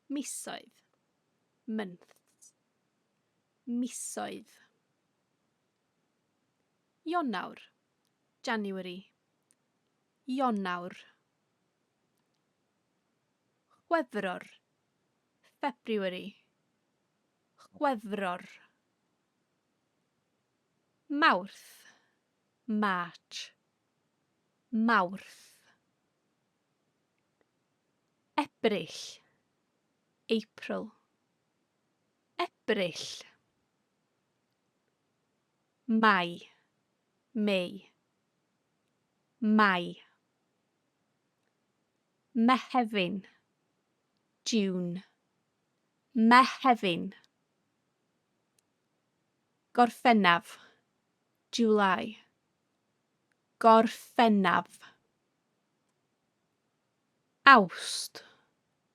Misoedd. Months. Misoedd. Ionawr. January. Ionawr. Chwefror. February. Chwefror. Mawrth. March. Mawrth. Ebrill. April. Ebrill. Mai. May. Mai. Mehefin. June. Mehefin. Gorffennaf. July. Gorffennaf. Awst.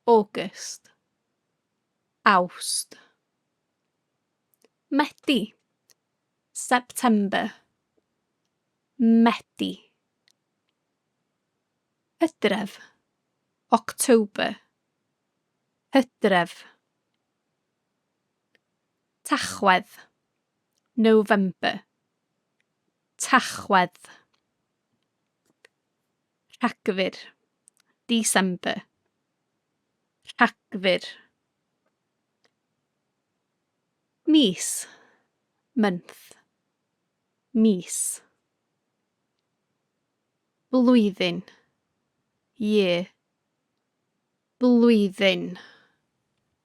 August. Awst. Medi. September. Medi. Hydref. October. Hydref. Tachwedd. November. Tachwedd. Rhagfyr. December. Rhagfyr. Mis. Month. Mis. Blwyddyn. Year. Blwyddyn.